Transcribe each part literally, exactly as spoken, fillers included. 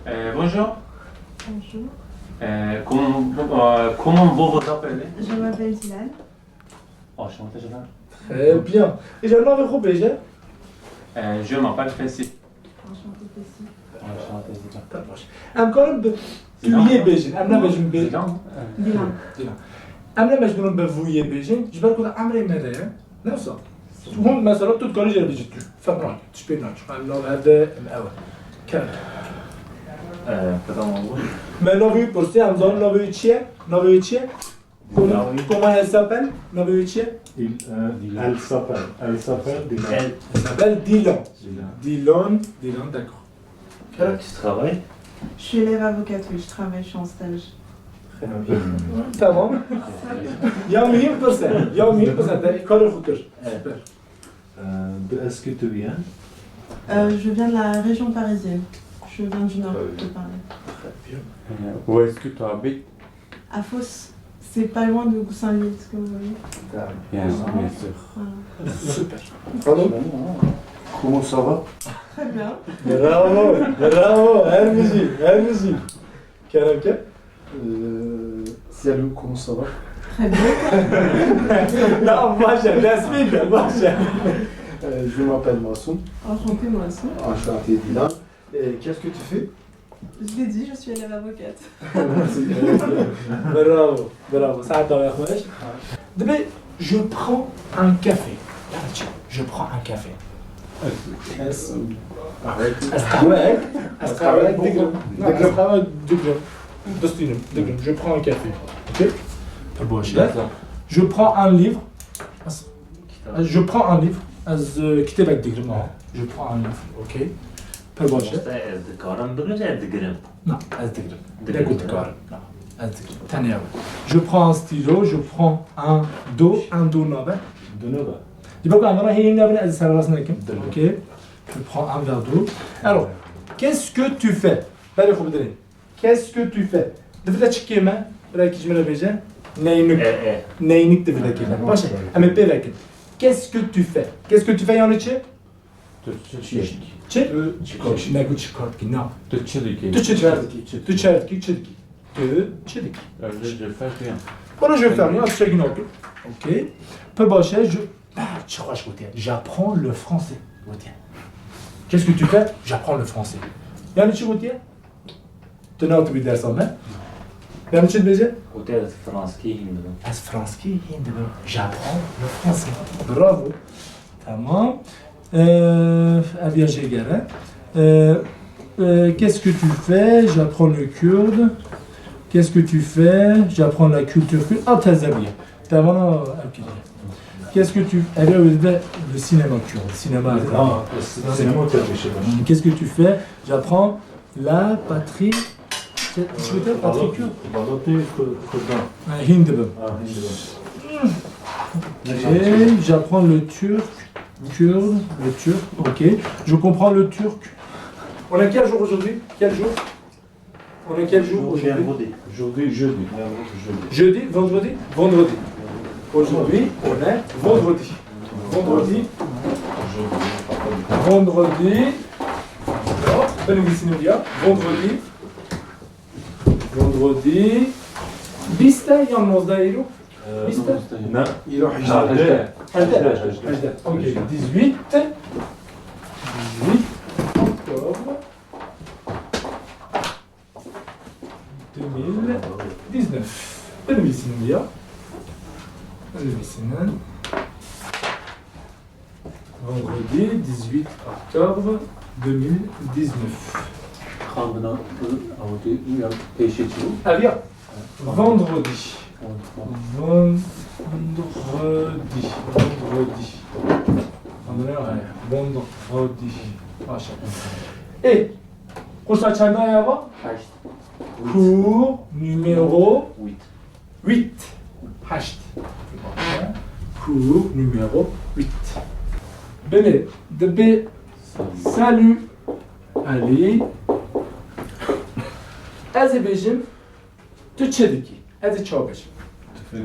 Euh, bonjour. Bonjour. Euh, comment, euh, comment vous vous appelez? Je m'appelle Dylan. Enchanté, jeune homme. Très bien. Îcar navê xwe bêje. Euh, je m'appelle Fessi. Enchantée Fessi. Enchanté, jeune homme. Te baş. Em karin bi tu yê bêjin. Em nebêjin bê. Dylan. Dylan. Dylan. Em nebêjin bi vû yê bêjin. Ji ber ku di emrê me de ye. Ne wisa. Hûn mesela tu dikarî jê re bêjî tu. Ferq nake. Tişt pê naçû. Em nav hev de em ew e. Kerem. Euh, pardon, oui. Me navê wî pirsiye, em zanin navê wî çi ye? Navê wî çi ye? Comment, Dylan. Comment elle s'appelle? Navê wî çi ye? Il, euh, elle s'appelle. Elle s'appelle Dylan. Elle. Elle s'appelle Dylan. Dylan. Dylan, Dylan, d'accord. Euh, tu travailles? Je suis élève avocate, oui, je travaille, je suis en stage. Tamam. Ya mühim pirse. Ya mühim pirse. Te karê xwe kir. Süper. Euh, d'où est-ce que tu viens? Euh, je viens de la région parisienne. Je viens du nord de Paris. Très bien. Euh, où est-ce que tu habites? À Fos, c'est pas loin de Goussainville, est-ce que vous voyez? Bien, bien sûr. Voilà. Süper. Hanım, comment ça va? Très bien. Bravo, bravo. Her müziği, her müziği. Kerem ke? Euh, salut, comment ça va? Très bien. Tamam, başla. Resmi de başla. Euh, je m'appelle Massoum. Enchantée, moi aussi. Enchanté, Dylan. Et qu'est-ce que tu fais? Je l'ai dit, je suis élève avocate. Bravo, bravo. Ça a été. Demain, je prends un café. Là, tu- Je prends un café. Es- Esqahwek. Esqahwek. Digram. Non, esqahwek, digram. Dostum, digram. Je prends un café. Ok? Pir baş e. Je prends un livre. Es- Je prends un livre. Ez, e, kitêbek digirim. Je prends un livre. Ok. Pir baş e. Mamoste, ez dikarim bigrim, ez digirim. Na, ez digirim. Digirim. Dego dikarim. Na, ez digirim. Tenê ew. Je prends un stylo, je prends un do, un do nabe. Dino da. Di bak amara heyîn nabin ez serrast nekim. Dego. Ok. Je prends un verre d'eau. Alors, qu'est-ce que tu fais? Berê xwe bidirê. Qu'est-ce que tu fais? Di vide çi kêm e? Belkî ji min re bêje. Neynik. E, e. Neynik di vide kêm e. Baş e. Em ê pê vekin. Qu'est-ce que tu fais? Qu'est-ce que tu fais yani çi? Tu çi dikî? Çi? Çi kar dikî? Negu çi kar dikî? Na. Tu çi dikî? Tu çi dikî? Tu çi dikî? Çi dikî? Tu çi dikî? Öyle je fais rien. Voilà, je fais rien, tu sais, ok. Ok. Pir baş e, je, ah, çi xweş gotiye. J'apprends le français. Gotiye. Qu'est-ce que tu fais? J'apprends le français. Yani çi gotiye? Tu ne tu bir ders alma? Yani çi dibêje? Gotiye ez franskî hîn dibim. Ez franskî hîn dibim. J'apprends le français. Bravo. Tamam. Ee, ev ya jê gere. Ee, ee, qu'est-ce que tu fais? J'apprends le kurde. Qu'est-ce que tu fais? J'apprends la culture kurde. Ah, te zebiye. Te vana ev kiriye. Qu'est-ce que tu... Ev ya de le cinéma kurde. Cinéma. Ah, sinema Türkçe. Qu'est-ce que tu fais? J'apprends la patrie. Patrie kurde. Balatê Kur- Kurdan. Ha, hîn dibim. Ah, hindi. Ok, j'apprends le turc, kurde, le turc, ok. Je comprends le turc. On est quel jour aujourd'hui? Quel jour? On est quel jour aujourd'hui? Aujourd'hui, jeudi. Jeudi. Jeudi, vendredi? Vendredi. Aujourd'hui, on est vendredi. Vendredi. Vendredi. Bin wî sinî ya. Vendredi. Vendredi. Bîst e yan nozdeh îro? Bîst e? Ne? Îro Hejdeh. hejdeh. Hejdeh. Hejdeh. Ok. Dix-huit. Dix-huit octobre. Deux mille dix-neuf. Bin wî sinî ya. Bin wî sinî. Vendredi dix-huit octobre deux mille dix-neuf. Xandina awtê ya pêşê çi bû? Ev ya. Vendredi. Vendredi. Vendredi. Xandina ya. Vendredi. Baş e. Ê, qursa çanda ya va? Heşt. Cours numéro Huit. Huit. Heşt. Cours numéro huit. Belê, dibê salut Ali. Ez ê bêjim, tu çi dikî? Ez ê çawa bêjim?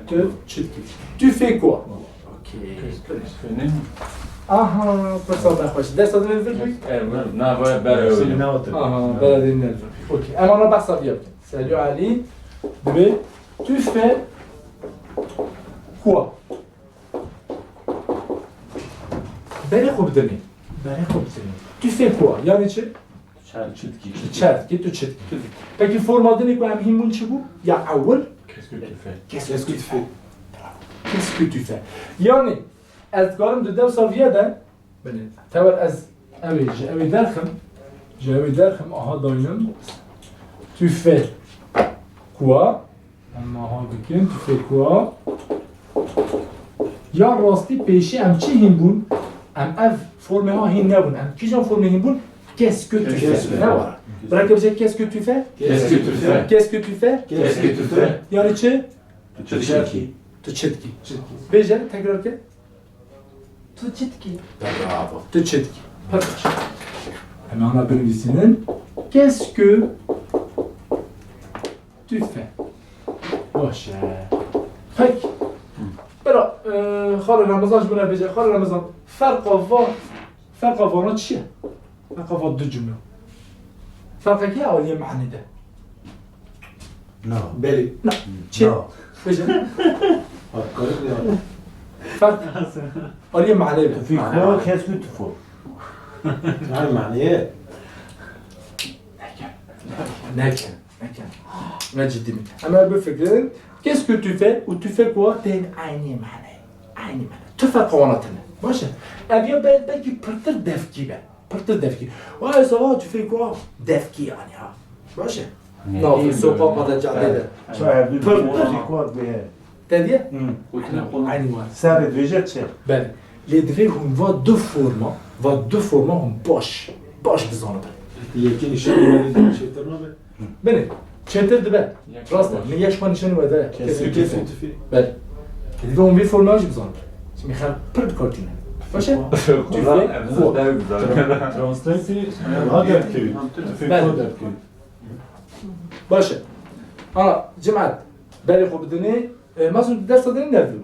Tu çi dikî? Tu fais quoi? Ok. Benim Aha, pirsa me xweş. Dest adin vir bî? Er, na, va, ber, öyle. Aha, ber adin vir. Okey. Em ana behsa diye bikin. Salut Ali, dibê, tu fais quoi? Berê xwe bidinê. Berê xwe bidinê. Tu fais quoi? Yani çi? Tu çi dikî? Tu çi dikî, tu çi dikî. Peki forma dinê ku em hîn bûn çi bû? Ya ewil? Qu'est-ce que tu fais? Qu'est-ce que tu fais? Qu'est-ce que tu fais? Yani ez dikarim di dersa viye de, binê, tewer ez ew ê ji ew ê derxim, ji ew ê derxim, aha daynim. Tu fais quoi? Em aha bikin, tu fais quoi? Ya rastî pêşî em çi hîn bûn? Em ev formê ha hîn nebûn. Em kîjan formê hîn bûn? Qu'est-ce que tu fais? Ne wara. Bireke bêje, qu'est-ce que tu fais? Qu'est-ce que tu fais? Qu'est-ce que tu fais? Qu'est-ce que tu fais? Yani çi? Tu çi dikî? Tu çi dikî? Bêje, tekrar ke. Tu çi dikî? Bravo. Tu çi dikî? Pir baş. Em ana binivîsînin. Qu'est-ce que tu fais? Baş e. Pek. Bira, e, xalê Remezan ji min re bêje. Xalê Remezan, ferqa va, ferqa vana çi ye? Ferqa va du cumle. Ferqekî ye aliyê manî de. Na. Belê. Na. Çi? Na. Bêje. Hakikaten ya. Ferq. Aliyê manî de. Tu fais quoi? Qu'est-ce que tu fais? Her manî ye. Neke. Neke. Neke. Ne cidî min. Em ê bifikirin. Qu'est-ce que tu fais û tu fais quoi? Tên aynî manî. Aynî manî. Tu fais quoi tune. Baş e. Ev ya bel-, belkî pirtir devkî be. Pirtir devkî. Vay, ça va, tu fais quoi? Devkî yani ha. Baş e. Ne? Navê soqaqa de, cadê de. Pirtir. Te diye? Hı. Aynî var. Serê dibêje çi? Belê. Lê divê hûn va du forma, va du forma hûn baş, baş bizanibin. Yekî nîşanî were çêtir nabe? Belê. Çêtir dibe. Rast e. Min yek xwe nîşanî were daye. Kesî, kesî tu fî. Belê. Divê hûn vê forma jî bizanibin. Şimdi xelk pir bi kar tîne. Baş e? Tu fais quoi? Translate, ha, derkevî. Tu fais quoi derkevî? Baş e. Ana, cimat, berê xwe bidinê. E, Mazlûm, tu dersa dinê, nervî bû?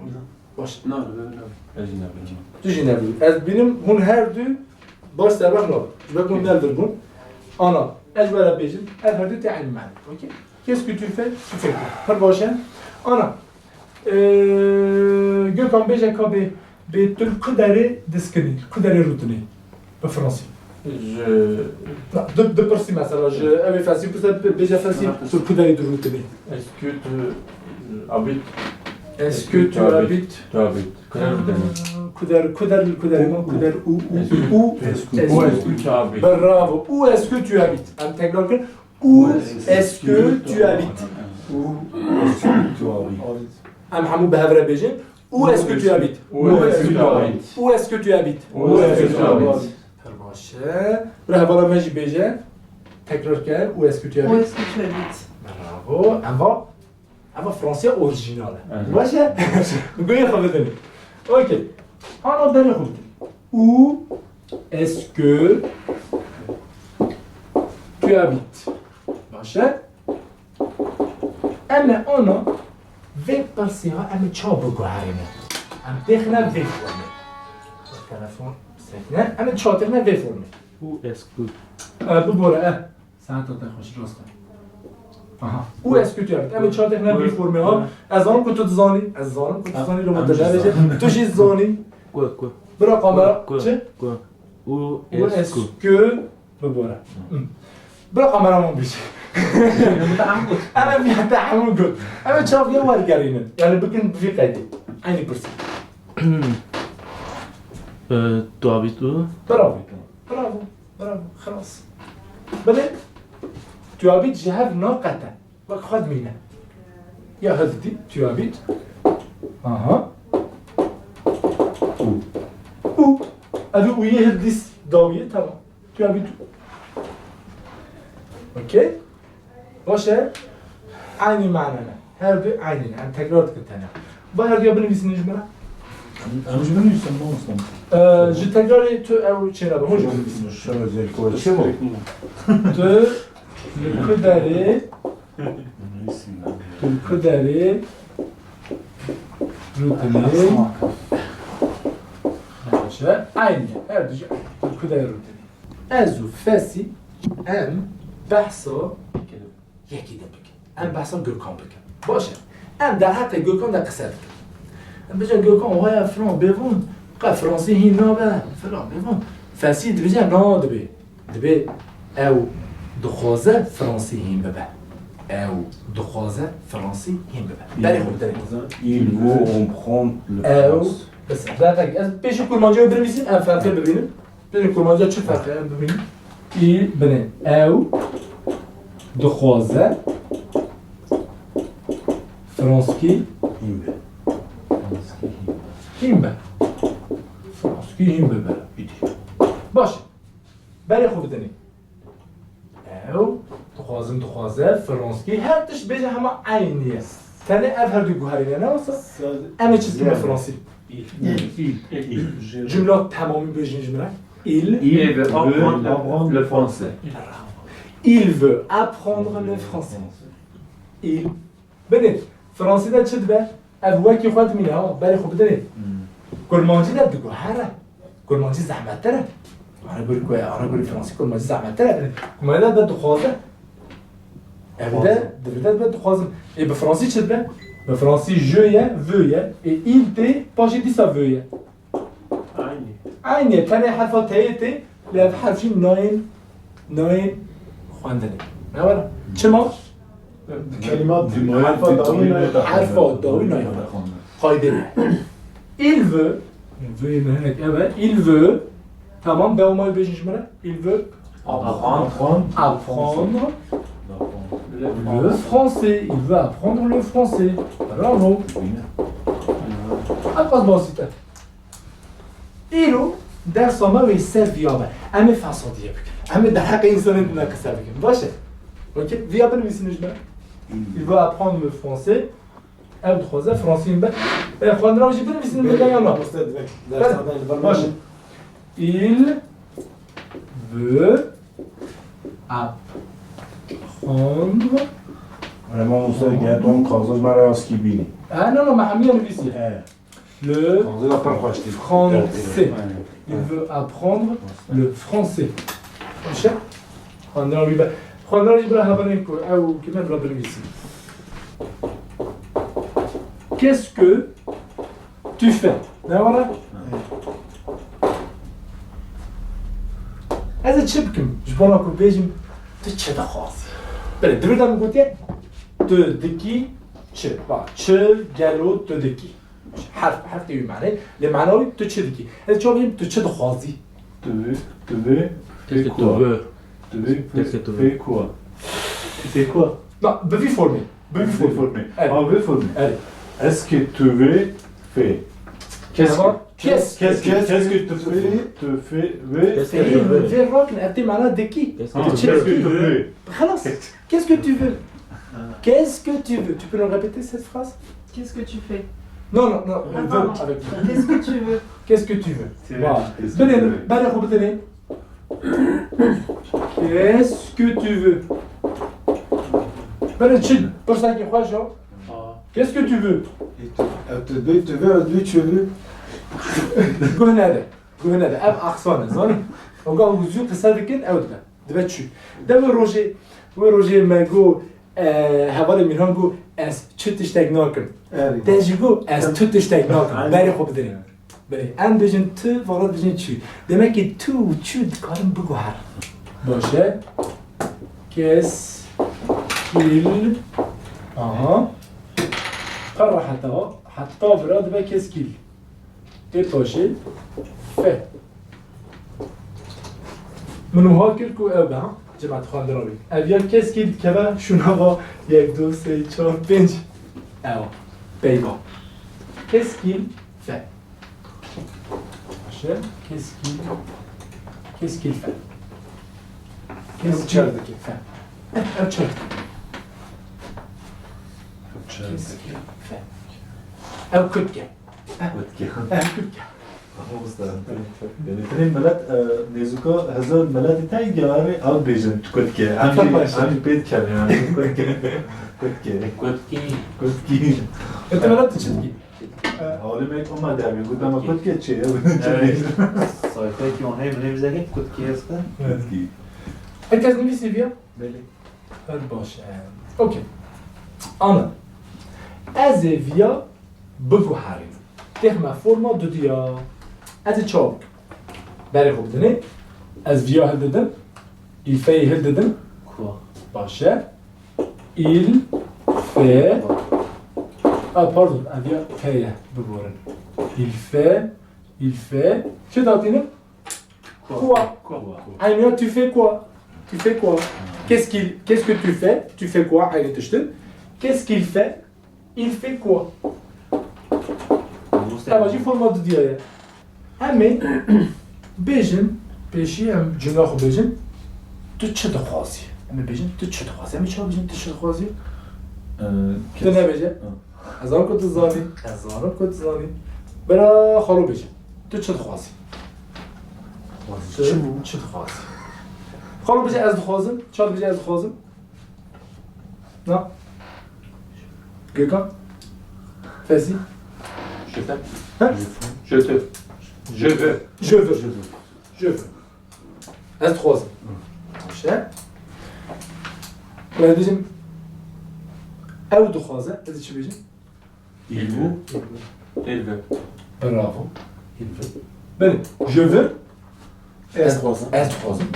Baş. Na, na, na. Ez jî nervî bûm. Tu jî nervî bû. Ez bînim hûn her du baş serbax nabin. Ji ber ku hûn nervî bûn. Ana, ez ji we re bêjim, ev her du tê eynî manî. Okey? Qu'est-ce que tu fais? Tu fais quoi? Pir baş e. Ana, e, Gökhan bêje ka bê, bê tu li ku derê diskinî, li ku derê rûtinî? Bi fransî. Ji... Na, di, dipirsî mesela, ji ew ê Felsî pirse, bê-, bêje Felsî, tu ku derê dirûtinî? Est-ce que tu habites? Est-ce que tu habites? Tu habites. Ku der didinî? Ku der, ku der, ku der, ku der, u, u, u, est-ce que, où est-ce que tu habites? Bravo. Où est-ce que tu habites? Em tekrar kin. Où est-ce que tu habites? Où est-ce que tu habites? Em hemû bi hev re bêjin. Où est-ce que tu habites? Où est-ce que tu habites? Où est-ce que tu habites? Où est-ce que tu habites? Pir baş e. Bira hevala me jî bêje. Tekrar ke. Où est-ce que tu habites? Où est-ce que tu habites? Bravo. Eva, eva Fransiya orîjînal e. Evet. Baş e? Guhê xwe bidin. Okey. Ana berê xwe bidin. Où est-ce que tu habites? Baş e. Em ê ana vê pirsê ha em ê ça biguherînin? Em têxine vê formê. Telefon sekine. Em ê ça têxine vê formê? Où est-ce que... E, bibore, e. Saeta te xweş, rast e. Aha. Où est-ce que tu habites? Em ê ça têxine vê formê ha. Ez zanim ku tu dizanî. Ez zanim ku tu dizanî, loma te nebêje. Tu jî dizanî. Quoi, quoi? Bira kamera. Quoi, quoi? Çi? Où est-ce que... Bibore. Hı. Bira kameraman bêje. Em ê viya te hemû got. Em ê çaviya wergerînin. Yani bikin bi vî qeydê. Eynî pirsî. Euh, tu habites où? Bravo. Bravo. Bravo. Xilas. Belê. Tu habites ji hev naqete. Bak, xwe dimîne. Ya hildî, tu habites. Aha. Où. Où. Ev û yê hildî dawiyê, tamam. Tu habites où. Okey. Baş e. Eynî mane ne. Her du eynî ne. Em tekrar dikin tene. Va her duya binivîsin ji min re. Em ji binivîsin, mamoste. Ee, ji tekrarê tu ew çênabe. Hûn jî binivîsin. Şöyle zevk var. Çi bu? Tu li ku derê, tu li ku derê rûtinê. Çi? Eynî. Her du jî ku de rûdinî. Ez û Fesî em behsa yekî din bikin. Em behsa Gökhan bikin. Baş e. Em derheqê Gökhan de qise dikin. Em bêjin Gökhan, waya filan bêvan, qe Fransî hîn nabe, filan bêvan. Fesî dibêje na dibe. Dibê ew dixwaze Fransî hîn bibe. Ew dixwaze Fransî hîn bibe. Berê xwe bidinê. Il veut apprendre le français. Ew, bes, zaten ez pêşî kurmancayê binivîsim, em ferqê bibînin. Pêşî kurmanca çi ferq e, em bibînin. Il, binê, ew dixwaze Franskî hîn be. Hîn be. Franskî hîn bibe. Baş. Berê xwe bidinê. Ew, dixwazim, dixwaze, Franskî, her tişt bêje hema eynî ye. Tenê ev her du guherî ne, ne wisa? Em ê çi dikin bi Fransî? Cumla temamî bêjin ji min re. Il, il veut apprendre le français. Il veut apprendre le français. Il Binê, Fransî de çi dibe? Ev wekî xwe dimîne, ha, berê xwe bidinê. Hmm. Kurmancî de diguhere. Kurmancî zehmettir e. Ara gorî ku, ara gorî Fransî kurmancî zehmettir e. Binê, kurmancî de dibe dixwaze. Ev de, dixwaze. Dibe, dibe dixwazim. Ê, bi Fransî çi dibe? Bi Fransî je ye, veux ye. Ê, il tê, paşê dîsa veut ye. Eynî. Eynî, tenê herfa teyê tê, lê ev herf jî nayên, nayên xwendinê. Ne were? Çima? Kelimat, herfa dawî nayên. Herfa dawî nayên. Qaydê ne. Il veut, veut me hinek ev e, il veut, tamam, dewama bêjin ji min re. Il veut apprendre. Apprendre. Le français. Il veut apprendre le français. Bravo. Ev qas basît e. Îro dersa me wê ser viya be. Em ê fesadiye bikin. Em ê derheqê însanên din de qise bikin. Baş e. Okey? Viya binivîsin ji me. Il veut apprendre le français. Ev dixwaze fransî be. E, xwendina jî binivîsin, bi yan na. Mamoste, divek. Dersa me li ber. Baş e. Il veut apprendre. Were mamoste, gel tu kaxizê ji me re ya skî bînî. E, no, no, me hemiya nivîsî. E. Le français. Aynen. Il veut apprendre le français. Baş e? Xwendina wî be. Xwendina wî bira hevalên ku ew kime bira binivîsî. Qu'est-ce que tu fais? Ne were? Ez ê çi bikim? Ji bona ku bêjim, tu çi dixwazî? Belê, di vir de min gotiye, tu dikî çi? Ba, çi gelo tu dikî? Herf, herf tê wî manê. Lê mana wî tu çi dikî? Ez çawa bêjim tu çi dixwazî? Tu veux, tu veux, qu'est-ce que tu veux? Tu veux, qu'est-ce que tu veux? Fais quoi? Tu fais quoi? Non, bi vî formê. Bi vî formê. Formê. Evet. Ah, bi formê. Evet. Est-ce que tu veux faire? Qu'est-ce que, qu'est-ce que, qu'est-ce que tu fais? Tu fais, veux. Qu'est-ce que tu veux? Vê rakin, ev tê mana dikî. Qu'est-ce que tu veux? Qu'est-ce que tu veux? Xelas. Qu'est-ce que tu veux? Qu'est-ce que tu veux? Tu peux nous répéter cette phrase? Qu'est-ce que tu fais? Non, non, non, on veut avec vous. Qu'est-ce que tu veux? Qu'est-ce que tu veux? Voilà. Qu'est-ce que tu veux? Bidin, berê xwe bidinê. Qu'est-ce que tu veux? Bidin çi? Pirsakî xweş o. Qu'est-ce que tu veux? Et tu, euh, tu veux, tu veux, tu veux. Guh nede. Guh nede. Ev aksan e, zanî? Oga hûzû qise dikin, ew dibe. Dibe çû. De wê rojê, wê rojê me got, e, hevalê Mîrhan got, ez çi tiştek nakim. Evet. Te jî got, ez tu tiştek nakim. Aynen. Berê xwe bidirê. Belê, em bêjin tu, vala dibêjin çû. Demek ki tu û çû dikarin biguherin. Baş e. Kes, kil, aha. Qe re heta, heta vira dibe keskil. Tê paşê fe. Min wiha kir ku ew be, ha? Cemaet xwendina wî. Ev ya keskî dikeve şûnava yek, du, sê, çar, pênc. Ew. Peyva. Keskî fe. Baş e. Keskî. Keskî fe. Ew çer dike. Fe. Ew çer dike. Ew çer dike. Keskî fe. Ew kutke. Kutke. Ev kutke. Mamoste. Yani tenê milet, e, nêzûka hezar miletê te gelare ew bêjin tu kutke. Em jî, em jî pê dikin yani kutke. Kutke. Kutkî. Kutkî. E, tu milet tu çi dikî? Hawlê me hema derê, gote me, kutkê çi ye? Evet. Sayfayekî wan heye, min hê bize kê, kutkê heste? Kutkî. Herkes nivîsî viya? Belê. Her baş e. Okey. Ana. Ez ê viya biguherînim. Têxme forma dudiya. Ez ê çawa bikim? Berê xwe bidinê. Ez viya hildidim. Il fait-yê hildidim. Quoi? Baş e. Il fait. Ah, pardon. Ev ya T ye. Biborin. Il fait. Il fait. Çi datînim? Quoi. Quoi. Quoi. Aynen, tu fais quoi? Tu fais quoi? Qu'est-ce qu'il, qu'est-ce que tu fais? Tu fais quoi? Aynı tiştin. Qu'est-ce qu'il fait? Il fait quoi? Ev jî forma dudiya ye. Em ê bêjin, pêşî em cumleya xwe bêjin, tu çi dixwazî? Em ê bêjin, tu çi dixwazî? Em ê çawa bêjin, tu çi dixwazî? Ee, Tu kes- nebêje. Hı. Ez zanim ku tu zanî. Ez zanim ku tu zanî. Bira xalo bêje. Tu çi dixwazî? Tu çi bû? Çi dixwazî? Xalo bêje, ez dixwazim. Çawa dibêje, ez dixwazim? Na. Gökhan? Fesî? Je t'aime. He? Je te. Je veux. Je veux. Je veux. Ez dixwazim. Baş e. Wê bêjim, ew dixwaze, ez ê çi bêjim? Il veut. Il veut. Bravo. Il veut. Belê. Je veux. Ez dixwazim. Ez dixwazim.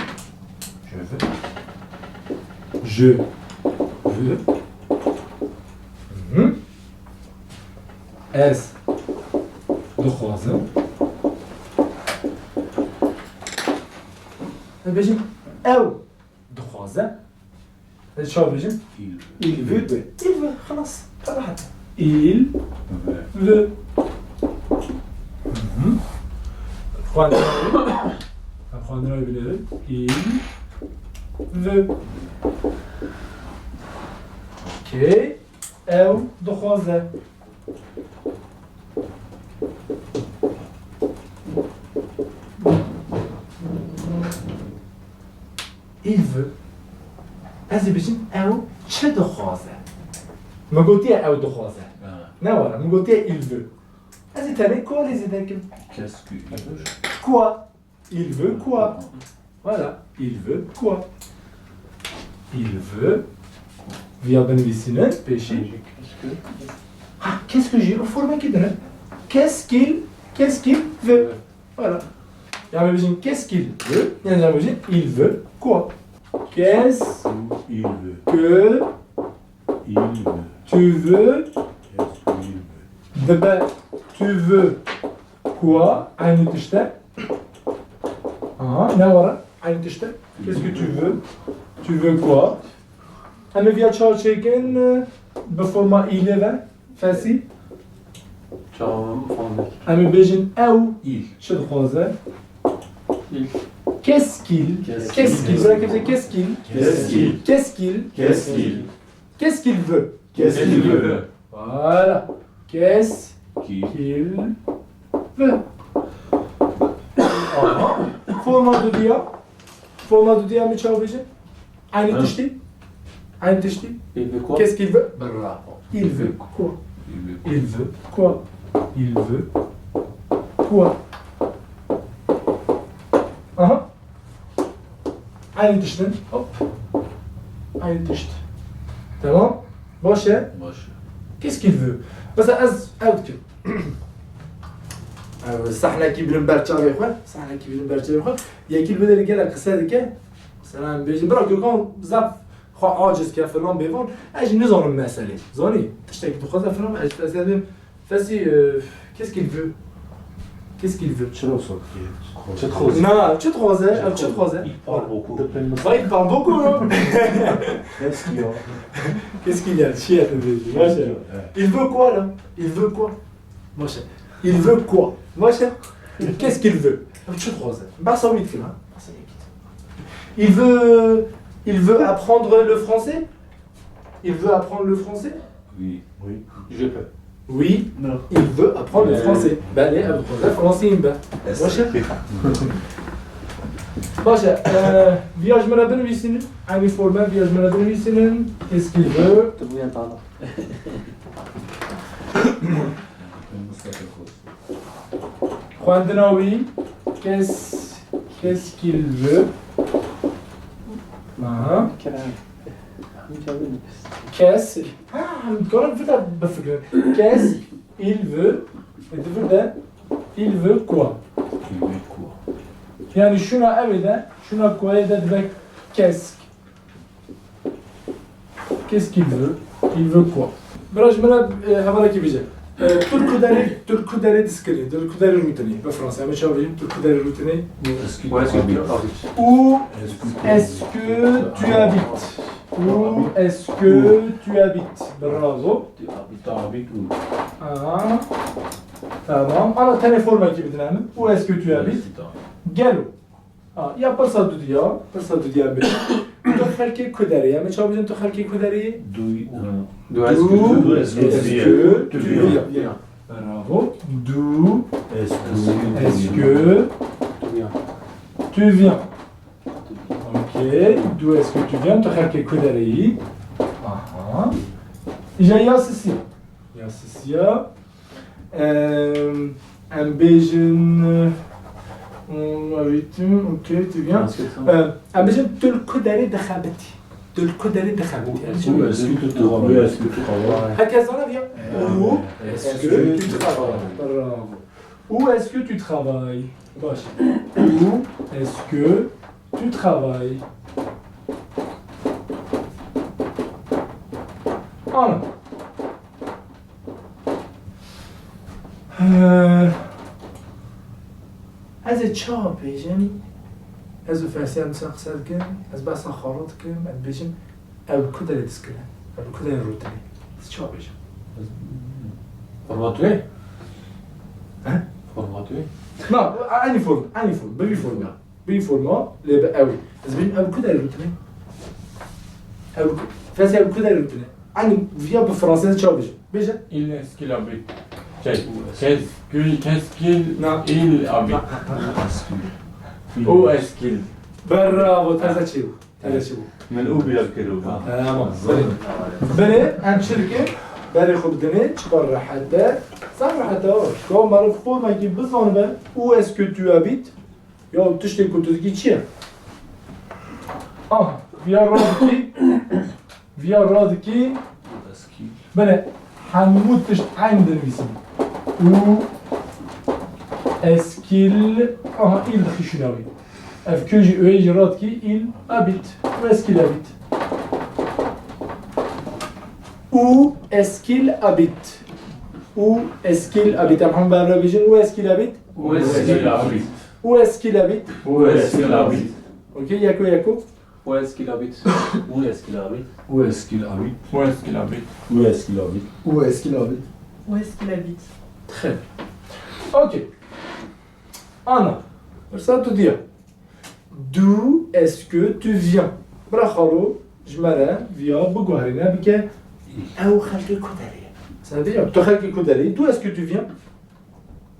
Je veux. Je veux. Mhm. Ez dixwazim. Ez bêjim, ew dixwaze. Ez çawa bêjim? Il veut. Il veut. Il veut. Xelas. Rehet. Il veut. Hı hı. Xwendina wî. Em xwendina wî binêrin. Il veut. Okey. Ew dixwaze. Il veut. Ez ê bêjim, ew çi dixwaze? Min gotiye ew dixwaze. Ha. Ne were, min gotiye il veut. Ez ê tenê quoi lê zêde kim. Qu'est-ce que il veut? Quoi? Il veut quoi? Voilà, il veut quoi? Il veut. Viya binivîsînin pêşî. Qu'est-ce que? Ha, qu'est-ce que j'ai? O formekî din e. Qu'est-ce qu'il, qu'est-ce qu'il veut? Voilà. Ya me bêjin qu'est-ce qu'il veut? Ya me bêjin il veut quoi? Qu'est-ce Il veut. que Il veut. tu veux? Qu'est-ce qu'il veut? Dibe tu veux quoi? Aynı tişt e. Aha, ne var? Aynı tişt e. Qu'est-ce que tu veux? Tu veux quoi? Em ê viya çawa çêkin, bi forma îlê ve, fesî? Çawa forma? Em ê bêjin ew Il. çi dixwaze? Il. Qu'est-ce qu'il? Qu'est-ce Qu'est-ce qu'il? qu'il? Bırak hepsi, qu'est-ce qu'il? Qu'est-ce qu'il? Qu'est-ce qu'il? Qu'est-ce qu'il? Qu'est-ce qu'il veut? Qu'est-ce qu'il veut? Voilà. Qu'est-ce Qui? qu'il veut? Aha. Forma dudiya. Forma dudiya mi çawa bêje? Aynı Hı. tiştî. Aynı tiştî. Il veut quoi? Qu'est-ce qu'il veut? Bravo. Il veut quoi? Il veut quoi? Il veut quoi? Il veut quoi? Aha. Aynı tiştin. Hop. Aynı tişt. Tamam. Baş e. Baş e. Qu'est-ce qu'il veut? Mesela ez ew dikim. Ew, sahnekî birin ber çavê xwe. Sahnekî birin ber çavê xwe. Yekî li vê derê gelek qise dike. Mesela em bêjin, bira Gürkan zaf xwe aciz ke filan bêvan. Ez jî nizanim meselê. Zanî? Tiştekî dixwaze filan, ez jî ez ê bêm. Fesî, e, qu'est-ce qu'il veut? Qu'est-ce qu'il veut? Çi rosok diye? Çi dixwaze? Na, çi dixwaze? Ev çi dixwaze? Il parle beaucoup. Dipin. Va, il parle beaucoup, non? Qu'est-ce qu'il y a? Qu'est-ce qu'il y a? Çi ye tu dibêjî? Baş e. Il veut quoi, là? Il veut quoi? Baş e. Il veut quoi? Baş e. Qu'est-ce qu'il veut? Ev çi dixwaze? Behsa wî dikin, ha? Behsa wî dikin. Il veut, il veut apprendre le français? Il veut apprendre le français? Oui. Oui. Je peux. Oui, il veut apprendre le français. Belê, ev dixwaze fransî hîn be. Baş e. Baş e. E, viya ji min re binivîsînin. Eynî forme viya ji min re binivîsînin. Qu'est-ce qu'il veut? Tu bûye tala. Xwendina wî, qu'est-ce, qu'est-ce qu'il veut? Aha. Qu'est-ce, ha, em dikarin vir de bifikirin. Qu'est-ce qu'il veut? Ê di vir de, il veut quoi? Il veut quoi? Yani şuna ew ê de, şuna quoi ê de dibe qu'est-ce. Qu'est-ce qu'il veut? Il veut quoi? Bira ji min re, e, hevalekî bêje. E, tu li ku derê, tu li ku derê diskirî, tu li ku derê rûtinî. Bi fransî, em ê çawa bêjin? Tu li ku derê rûtinî? Où est-ce que tu habites? Où est-ce que tu habites? Où est-ce que tu habites? Bravo. Tu habites, tu habites où? Aha. Tamam. Ana tenê formekî bidine min. Où est-ce que tu habites? Gelo. Ah, ya pirsa dudiya, pirsa dudiya bê. Tu xelkê ku derê ye? Em ê çawa bêjin tu xelkê ku derê yî? D'où, euh, d'où est-ce que tu viens? Bravo. D'où est-ce que tu viens? Ok. D'où est-ce que tu viens? Tu xelkê ku derê yî? Aha. Îja ya sisiya. Ya sisiya. Em, em bêjin, ok, tu viens. Em, em bêjin tu li ku derê dixebitî. Tu li ku derê dixebitî. Où est-ce que tu travailles? Où est-ce que tu travailles? Herkes zana viya? Où est-ce que tu travailles? Bravo. Où est-ce que tu travailles? Baş. Où est-ce que tu travailles? Ana. Ee, ez ê çawa bêjim? Ez û Fesiya em dîsa qise dikin, ez behsa xalo dikim, ez bêjim, ew li ku derê diskire? Ew li ku derê rûtinê? Ez çawa bêjim? Formatûyê? He? Formatûyê? Na, eynî form, eynî form, bi vî form ya. Bi vî forma, lê bi ew. Ez bêjim, ew li ku derê rûtinê? Ew li ku, Fesiya, ew li ku derê rûtinê? Eynî viya bi fransî ez çawa bêjim? Bêje. Il est-ce qu'il habite? Şey, qu'est-ce qu'il, qu'est-ce qu'il, na, il habite? Où est-ce qu'il? Bravo, teze çêbû. Teze çêbû. Min û bîr kir û ba. Tamam. Belê. Belê, em çi dikin? Berê xwe bidinê, çiqa rehet e. Zaf rehet e. Ka meriv formekî bizanibe, où est-ce que tu habites? Ya tiştê ku tu dikî çi ye? Ah, viya radikî, viya radikî. Belê, hemû tişt eyn dinivîsin. Où est-ce qu'il, aha, il dixî şûna wî. Ev kê jî, wê jî radikî, il habite. Où est-ce qu'il habite? Où est-ce qu'il habite? Où est-ce qu'il habite? Em hemû beraber bêjin, où est-ce qu'il habite? Où est-ce qu'il habite? Où est-ce qu'il habite? Où est-ce qu'il habite? Ok, yeko yeko. Où est-ce qu'il habite? Où est-ce qu'il habite? Où est-ce qu'il habite? Où est-ce qu'il habite? Où est-ce qu'il habite? Où est-ce qu'il habite? Où est-ce qu'il habite? Très bien. Ok. Ana, pirsa tu diya. D'où est-ce que tu viens? Bira xalo, ji me re viya biguherîne, bike, ew xelkê ku derê ye? Sen diya, tu xelkê ku derê yî? D'où est-ce que tu viens?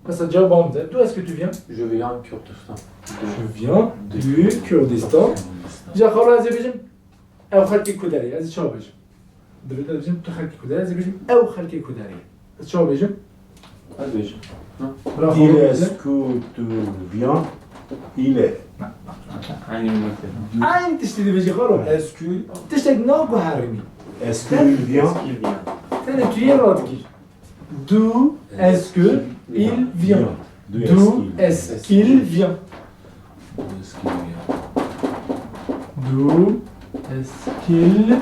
Mesela cevabê min de, d'où est-ce que tu viens? Je viens Kurdistan. Je viens du Kurdistan. Îja xalo ez ê bêjim, ew xelkê ku derê ye, ez ê çawa bêjim? Divê te bêjim, tu xelkê ku derê ye, ez ê bêjim, ew xelkê ku derê ye. Ez çawa bêjim? Ez bêjim. Bira xalo. Il est-ce que tu viens? Il est. Eynî tiştî dibêjî xalo. Est-ce que. Tiştek naguherînî. Est-ce qu'il vient? Tenê tu yê radikî. D'où est-ce que il vient? D'où est-ce qu'il vient? D'où est-ce qu'il vient?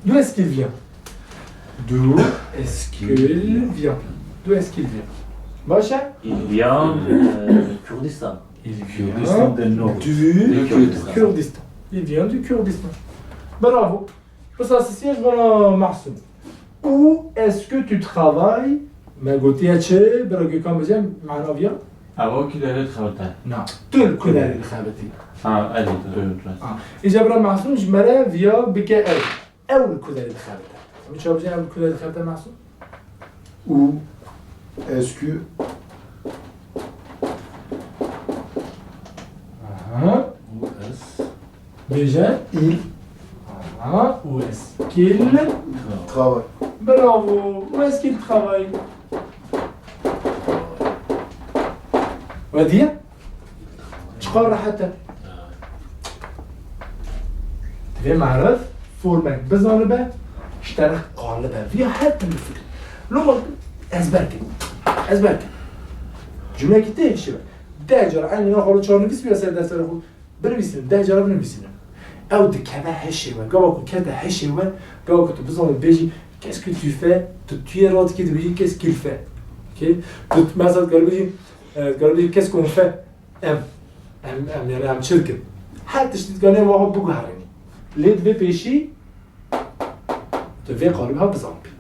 D'où est-ce qu'il vient? D'où est-ce qu'il vient? D'où est-ce qu'il vient? Baş e? Il vient, euh, Kurdistan. Il vient Kurdistan du Nord. Du Kurdistan. Kurdistan. Il vient du Kurdistan. Bravo. Pirsa sisiyê ji bona Mahsûm. Où est-ce que tu travailles? Me gotiye çi? Bira Gökhan bêje, mana viya? Ew ku derê dixebite. Na, tu li ku derê dixebitî? Ha, erê, tu, tu. Ha. Îja bira Mahsûm ji me re viya bike ew. Ew li ku derê dixebite? Em çawa bêjin ew li ku derê dixebite Mahsûm? Où est-ce que. Aha. Où est-ce. Bêje. Il. Ha, où est-ce qu'il... Travail. Bravo, où est-ce qu'il travaille? Wediye? Çiqas rehet e. Divê merif formek bizanibe, ji te re qalibe. Viya her tim bifikir. Loma ezber kin. Ezber kin. Cümlekî tê hişê be. Deh cara eynî xwe çar nivîs bîya ser deftera xwe. Binivîsînin, deh cara binivîsînin. Ew dikeve hişê we. Gava ku kete hişê we, gava ku tu bizanî bêjî, qu'est-ce que tu fais, tu tu yê radikî dibêjî, qu'est-ce qu'il fait. Okey? Tu mesela dikare bêjî, e, dikare bêjî, qu'est-ce qu'on fait? Em. Em, em, yani em çi dikin? Her tiştî dikare wa xwe biguherînî. Lê divê pêşî tu vê qalibê ha bizanî.